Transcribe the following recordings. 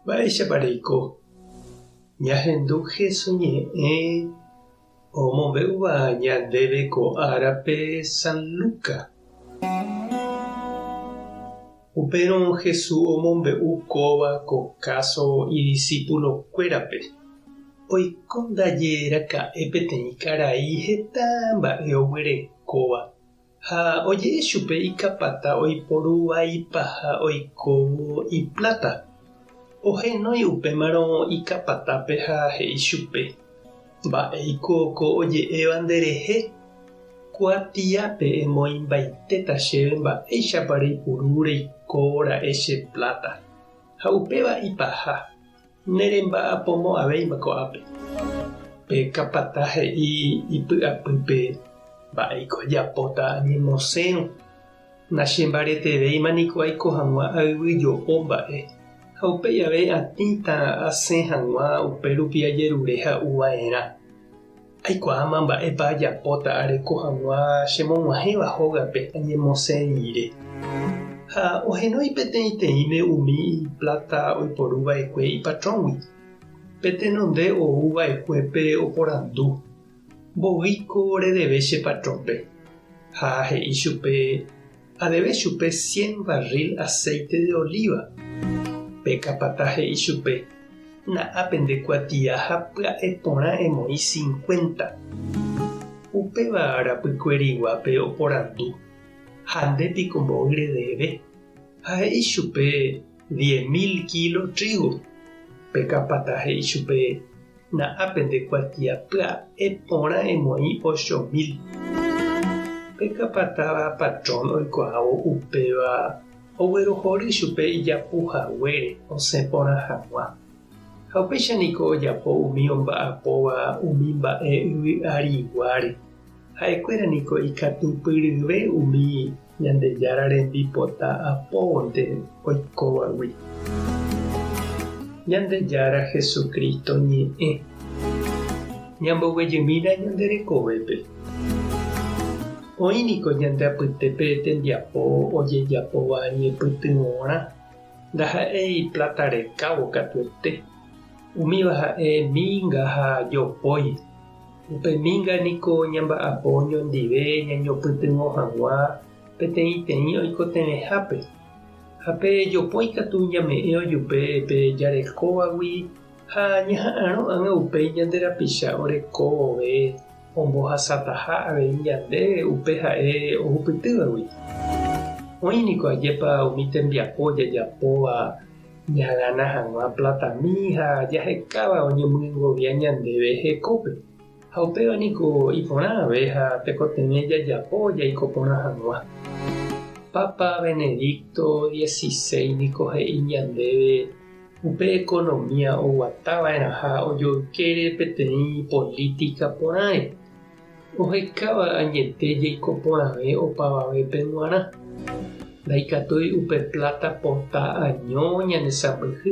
Mba'éichapa reiko? Ñahendu Hesu ñe'ẽ omombe'úva ñandéve ko árape San Luca. Upérõ Hesu omombe'u kóva ko káso idisipulokuérape. Oiko ndaje raka'e peteĩ karai heta mba'e oguerekóva. Ha oje'e chupe ikapata oiporu vaipaha oikóvo ipláta. Ohenói upémarõ ikapatápe ha he'i chupe, Mba'éiko ko oje'éva nderehe? Kuatiápe emoĩmbaitéta chéve mba'éichapa reipuru reikóvo ra'e che pláta. Ha upéva ipaha. Neremba'apomo'ãvéima ko'ápe. Pe kapata he'i ipy'apýpe, Mba'éiko ajapóta añemosẽrõ? Nachembaretevéima niko aiko hag̃ua ayvyjo'o mba'e, ha upéi ave atĩta asẽ hag̃ua upérupi ajerure ha'u va'erã. Aikuaáma mba'épa ajapóta areko hag̃ua chemog̃uahẽva hógape añemosẽ rire. Ha ohenói peteĩteĩme umi ipláta oiporu va'ekue ipatróngui. Pe tenonde ou va'ekuépe oporandu, Mboýiko redeve che patrónpe? Ha he'i chupe, Adeve chupe cien varríl aséite de olíva. Pe kapata he'i chupe, Na'a pende kuatia ha pya'e porã emoĩ cincuenta. Upéva rapykueriguápe oporandu, Ha nde piko mboy redeve? Ha he'i chupe, Diez mil kílo trígo. Pe kapata he'i chupe, Na'a pende kuatia pya'e porã emoĩ ocho mil. Pe kapatáva patrón oikuaávo upéva oguerohory chupe ijapu haguére osẽ porã hag̃ua. Ha upéicha niko ojapo umi omba'apóva umi mba'e yvy ariguáre. Ha'ekuéra niko ikatupyryve umi Ñandejára rembipota apóvonte oikóvagui. Ñandejára Jesucristo ñe'ẽ. Ñamboguejymína ñande rekovépe. Oĩ niko ñande apytépe tembiapo ojejapóva ñepytyvõrã, ndaha'éi pláta rekávo katuete. Umíva ha'e mínga ha jopói. Upe mínga niko ñamba'apo oñondive ñañopytyvõ hag̃ua peteĩteĩ oikotevẽhápe. Ha pe jopói katu ñame'ẽ ojupe pe jarekóvagui ha ñaha'arõ ág̃a upéi ñande rapicha oreko vove ombohasataha avei ñandéve upe ha'e ohupytývagui. Oĩ niko ajépa umi tembiapo jajapóva ñagana hag̃ua platami ha jahekáva oñemyengovia ñandéve hekópe. Ha upéva niko iporã ave ha tekotevẽ jajapo jaiko porã hag̃ua. Papa Benedicto XVI niko he'i ñandéve upe economía oguata va'erãha ojoykére peteĩ política porãre, ohekáva añete jaiko porãve opavavépe g̃uarã. Ndaikatúi upe pláta pota año ñanesãmbyhy.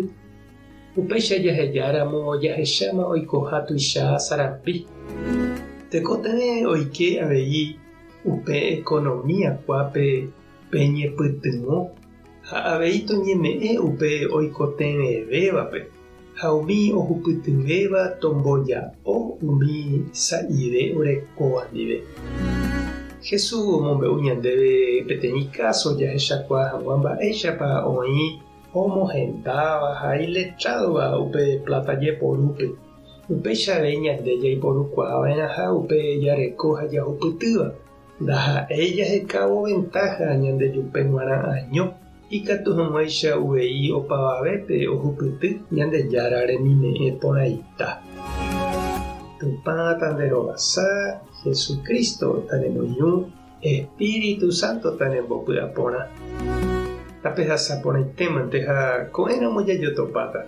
Upéicha jahejáramo jahecháma oikoha tuicha sarambi. Tekotevẽ oike avei upe economía kuápe pe ñepytyvõ ha avei toñeme'ẽ upe oikotevẽvévape ha umi ohupytyvéva tomboja'o umi sa'ive orekóva ndive. Jesús omombe'u ñandéve peteĩ káso jahechakuaa hag̃ua mba'éichapa oĩ omohendáva ha iletrádova upe pláta jeporúpe. Upéicha avei ñande jaiporukuaa va'erãha upe jareko ha jahupytýva. Ndaha'éi jahekávo ventáha ñandejupe g̃uarã año, ikatu hag̃uáicha uvei opavavépe ohupyty Ñandejára remime'ẽ porãita. Tupã tanderovasa, Jesucristo tanemoirũ, Espíritu Santo tanembopy'aporã. Tapehasa porãitémante ha ko'ẽramo jajotopáta.